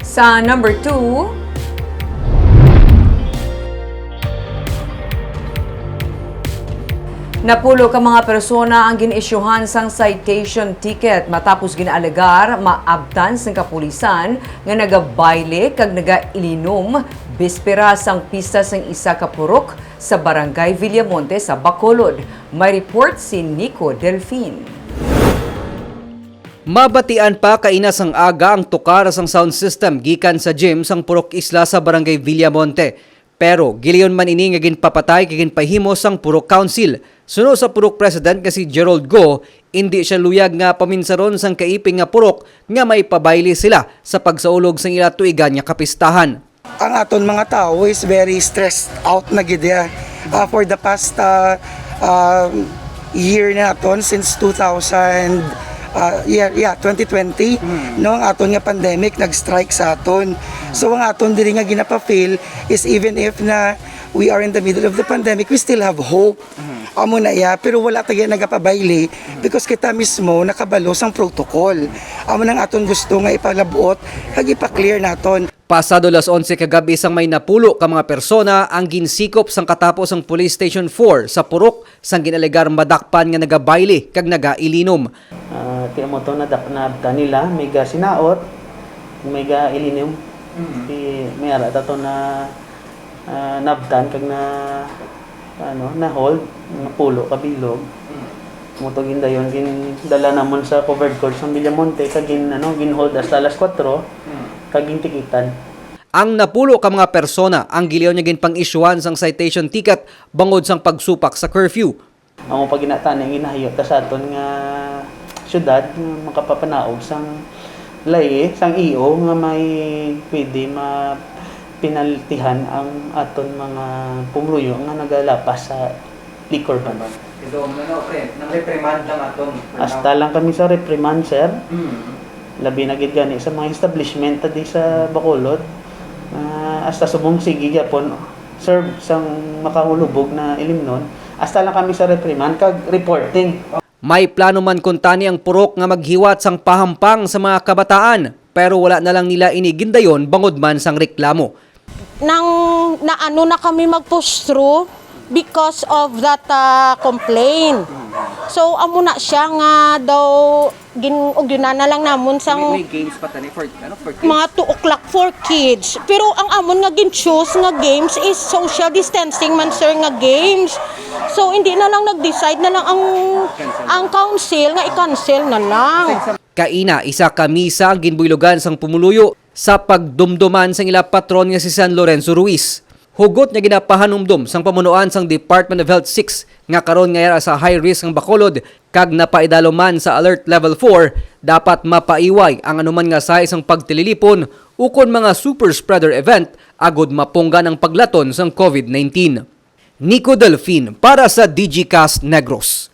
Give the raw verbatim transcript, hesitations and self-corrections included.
Sa number two, napulo ka mga persona ang gin-isyuhan sang citation ticket matapos ginaalegar maabtan sang kapulisan nga nagabayle kag nagailinom bispera sang pista sang isa ka purok sa Barangay Villamonte sa Bacolod. May report si Nico Delfin. Mabatian pa kaina sang aga ang tukar sang sound system gikan sa gym sang Purok Isla sa Barangay Villamonte. Pero gilayon man ini nga ginpapatay kag ginpahimo sang Purok Council. Suno sa Purok President nga si Gerald Go, indi siya luyag nga paminsaron sang kaiping nga purok nga may pabayli sila sa pagsaulog sang ila tuigan nga kapistahan. Ang aton mga tawo is very stressed out na gid, ah, for the past, ah, um, year naton, since two thousand, ah, yeah, yeah, twenty twenty, no, ang aton nga pandemic nag-strike sa aton. So ang aton diri nga ginapa-feel is, even if na we are in the middle of the pandemic, we still have hope. Amo na iya, pero wala ta gyud nagapabayli because kita mismo nakabalo sang protocol. Amo nang aton gusto nga ipalabot kag ipa-clear naton. Pasado las onse kagabi sang may napulo ka mga persona ang ginsikop sang katapo sang Police Station four sa Purok sang gin-alegar madakpan nga nagabayle kag nagailinom. Ah, ti amo to nadak-, naabtan nila, may gasinaot, may gailinom. Ti may ara ta to na, ah, naabtan kag na, ano, na-hold, napulo ka bilog. Mo to gindayon, gindala namon sa covered court sa Villamonte, kag gin-, ano, gin-hold hasta alas kuwatro, kag gintikitan. Ang napulo ka mga persona ang gilayon nga ginpang-isyuhan sang citation ticket bangod sang pagsupak sa curfew. Amo pa ginatani ang ginahayo ta sa aton nga syudad nga makapapanaog sang layi, sang E O nga may pwede mapinaltihan ang aton mga pumuluyo nga nagalapas sa liquor ban. Ito, ano, pre, nang reprimand lang aton. Hasta lang kami sa reprimand, sir. Mm. Labi na gid gani sa mga establishment ta di sa Bacolod. Ah, hasta subong sige gyapon, serve sang makahulubog na ilimnon. Hasta lang kami sa reprimand kag reporting. May plano man kuntani ang purok nga maghiwat sang pahampang sa mga kabataan, pero wala na lang nila ini gindayon bangod man sang reklamo. Nang naano na kami mag-push through because of that, ah, complaint. So, amo na siya nga daw gin-, ugyunan na lang namon sang May, may games pa tani for, ano, for kids? Mga two o'clock for kids. Pero ang amon nga gin-choose nga games is social distancing man, sir, nga games. So, hindi na lang nag-decide na lang ang, ang council nga i-cancel na lang. Kaina, isa ka misa ang ginbuylogan sang pumuluyo sa pagdumduman sang ila patron nga si San Lorenzo Ruiz. Hugot nga ginapahanumdom sang pamunuan sang Department of Health six nga karon nga yara sa high risk ang Bacolod kag napaidalo man sa alert level four, dapat mapaiway ang anuman nga sahi sang pagtililipon ukon mga super spreader event agod mapunggan ang paglaton sang COVID nineteen. Nico Delfin para sa Digicast Negros.